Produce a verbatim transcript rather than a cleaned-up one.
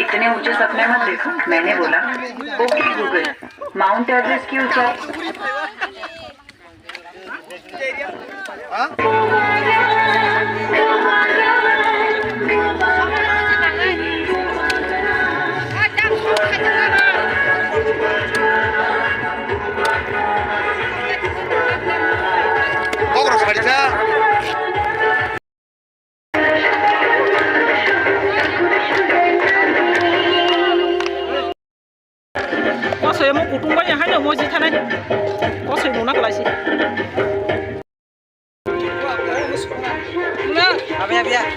इतने ऊंचे सपने मत देखो, मैंने बोला। ओके गूगल, माउंट एवरेस्ट की ऊंचाई। Kosoi omo kutung bai haino moji thanai. Kosoi mona kalaisi. Abe, abe, abe.